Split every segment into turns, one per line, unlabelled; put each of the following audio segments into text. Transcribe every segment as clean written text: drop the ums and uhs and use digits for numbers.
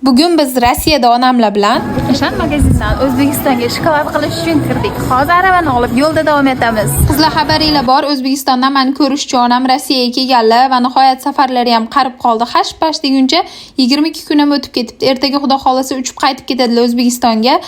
Bugun biz Rossiyada onamlar bilan
Ashan magazindan O'zbekistonga shokolad qilish uchun kirdik. Hozir aravani olib yo'lda davom etamiz.
Qizlar, xabaringlar bor, O'zbekistondan mani ko'rish uchun onam Rossiyaga kelganlar va nihoyat safarlari ham qarib qoldi. Hash pash deguncha 22 kun ham o'tib ketibdi. Ertaga, Xudo xohlasa, uchib qaytib ketadilar O'zbekistonga.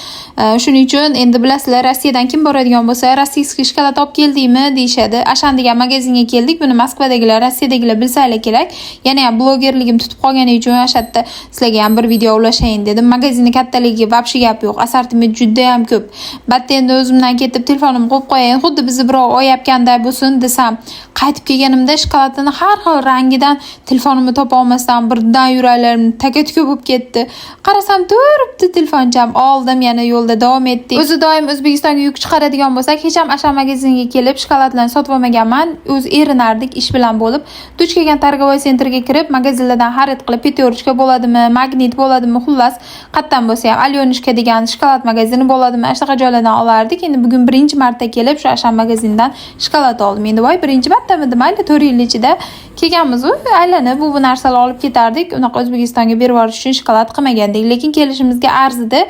Shuning uchun endi bilasizlar, Rossiyadan kim boradigan bo'lsa, "Российский shokolad olib keldingmi?" deyishadi. Ashan degan magazinga keldik. Buni Moskvadagilar, Rossiyadagilar bilsanglar kerak. Yana ham blogerligim tutib qolgani uchun o'sha yerda sizlarga ham bir video ulashayin dedim. Magazinni kattaligi вообще gap yo'q. Assortiment juda ham ko'p. Bitta endi o'zimdan ketib telefonimni qo'yib qo'yayin, xuddi bizni birov oyapganday bo'lsin desam, qaytib kelganimda shokoladini har xil rangidan telefonimni topa olmasdan birdan yuraklarim taka-tuka bo'lib ketdi. Qarasam, turibdi telefoncham. Oldim, yana yo'lda davom etdik. O'zi doim O'zbekistonga yuk chiqaradigan bo'lsak, hech ham Ashan magazinga kelib shokoladlarni sotib olmaganman. O'zi erinardik ish bilan bo'lib. Duch kelgan торговой центр ga kirib, magazinlardan xarid qilib, "Пятёрочка" bo'ladimi, "Magnit" bo'ladimi, xullas, qayerdan bo'lsa ham, "Alyonushka" degan shokolad magazini bo'ladimi, ana shunaqa joylardan olardik. Endi bugun birinchi marta kelib shu Ashan magazindan shokolad oldim. Endi voy, birinchi martamidi, mayli, 4 yil ichida kelganmiz u, aylanib bu narsalarni olib ketardik. Unaqa O'zbekistonga berib yuborish uchun shokolad qilmagandik, lekin kelishimizga arzidi.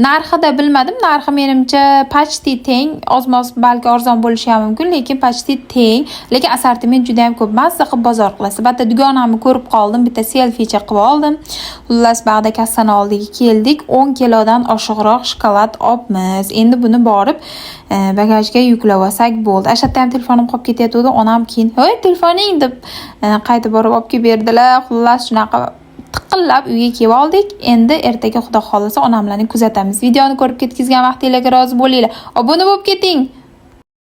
Narxida bilmadim, narxi menimcha почти teng, ozmoz balki arzon bo'lishi ham mumkin, lekin почти teng. Lekin assortiment juda ham ko'p, mazza qilib bozor qilasiz. Bitta dugonamni ko'rib qoldim, bitta selficha qilib oldim. Xullas, bag'da kassani oldiga keldik. 10 kilodan oshiqroq shokolad olibmiz. Endi buni borib bagajga yuklab olsak bo'ldi. O'sha yerda ham telefonim qolib ketayotgandi. Onam keyin "Hoy, telefoning" deb qaytib borib olib kelib berdilar. Xullas, shunaqa tiqillab uyga kelib oldik. Endi ertaga, Xudo xohlasa, onamlarni kuzatamiz. Videoni ko'rib ketkazgan vaqtinglarga rozi bo'linglar. Obuna bo'lib keting.